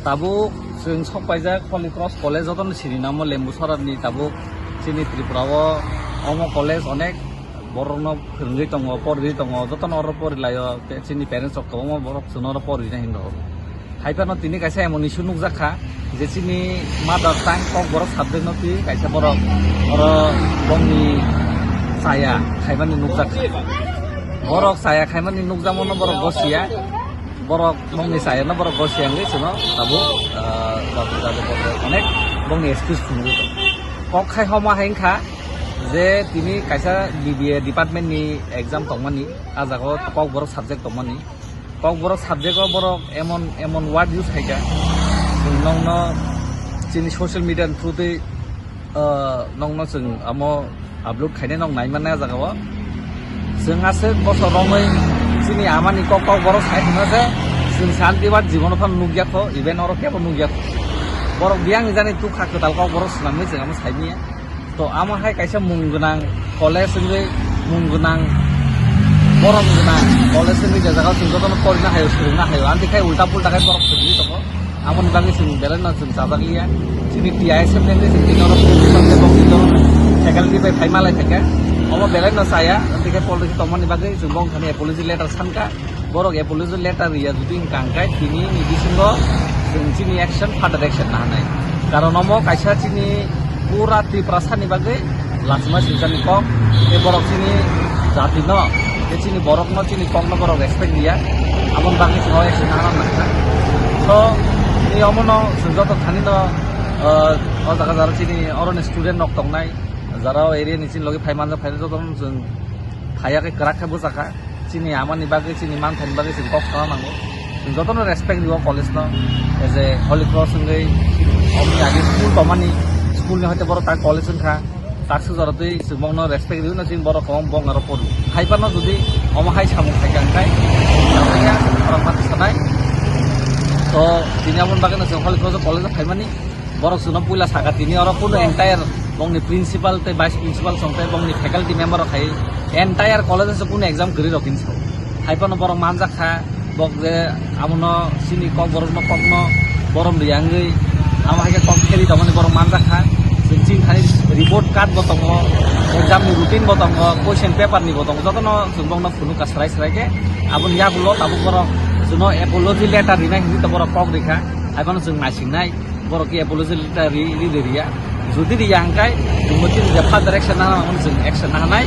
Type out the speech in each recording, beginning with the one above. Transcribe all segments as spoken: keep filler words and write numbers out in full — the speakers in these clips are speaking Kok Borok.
Tabuk chwng sok paijak Holy Cross College, jotono sini namo Lembuchorani. Tabuk chini Tripura o omo college onek borokno phwrwngwi tongo, porwi tongo, jotono oro porilaio, te chini parents rok kwbangma borok chwngno oro porwina hinwi rw. Haiphano tini kaisa emon issue nukjak kha je chini mother tongue Kokborok subject no twi kaisa borok oro bongni chaya khaimani nukjak kha. Borok chaya khaimani nukjakmano borok gosiya. Borok bongni chayano borok gosiya wngwi chwngno tabuk, ah, jabu jabu borok onek bongni excuse phunugwi tongo. Kok khai homa hai wngkha je tini kaisa B B A department ni exam tongmani, ah jaga o Kokborok subject tongmani. Kokborok subject o borok emon emon word use khaikha, chwng nokno chini social media ni through twi ah, nokno chwng amo upload khainai nok nai mannai ah jaga o. Chwng aswk bosor romwi chini amani kok Kokborok sai hwnna se chwng santi ba jibono phano nukya kho, even oro kebo nukya kho. Borok biyang jani tukha kwtal Kokborok swnamwi chwng amo sai manya. To amo hai kaisa mung gwnang college wngwi mung gwnang borom gwnang college wngwi je jaga o chwng jotono porina haio, swrwngna haio, amtwi khai ulta pulta khai borok swrwngwi tongo. Aboni bagwi chwng belai no chwng chajak liya. Chini T I S F ni chwng tini oro faculty bai phai malai thangkha. Omo belai no chaya, tei khe politics tongmani bagwi chwng bo wngkha ni apology letter sankha. Borok apology letter riya jodi wngkha hwnkhe tini ni bisingo chwng chini action, further action nahanai. Karon omo kaisa chini pura Tiprasa ni bagwi lachima swijani kok, tei borok chini jati no, tei chini borok no, chini kok no borok respect liya, aboni bagwi chwng o action nana nangkha. So, tini omo no chwng joto thani no, ah, o jaga jara chini oro ni student rok tongnai, jara o area ni chini logi phai manjak phai joto no chwng phaiya khe kwrak khe bwchakha. Chini amani bagwi, chini manthani bagwi chwng kok sana nango. Chwng jotono respect rio college no. As a Holy Cross wngwi omni age school tongmani, school ni hoite borok tak college wngkha. Tak sujaro twi chwng bongno respect rio no chwng borok kwbang bong aro poru. Hai phano jodi omo hai samung khaikha hwnkhe, borok mati sanai. So, tini aboni bagwi no chwng Holy Cross college o phaimani. Borok chwngno puila saka tini oro kunu entire bongni principal tei vice principal song tei bongni faculty member rok khai entire college o kunu exam kwrwi rok hinwi sao. Hai phano borok manjak kha, bok je abono chini kok borokno kokno borom riya wngwi amo hai khe kok kheli tongmani borok manjak kha. Chwng chini thani report card bo tongo, exam ni routine bo tongo, question paper ni bo tongo, jotono chwng bongno phunukha swrai swrai khe. Aboni yagulo tabuk borok chwngno apology letter rinai hinwi to borok kok rikha, hai phano chwng naisingnai. Borok khe apology letter ri, ri, ri, riya. Jodi riya hwnkhe, chwngbo chini je further action nana, omono chwng action nahanai.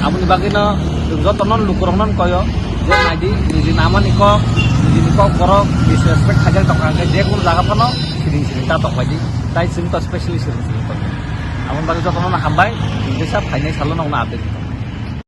Aboni bagwino chwng jotono lukurokno koyo, je naidi, nijini amani kok, nijini kok borok disrespect khaijak tongkha hwnkhe, je kunu jaga phano siring siring ta tokbaidi. Tai chwng to specially siring siring tongdi. Aboni bagwi jotono hambai, chwng teisa phainai salo nokno update.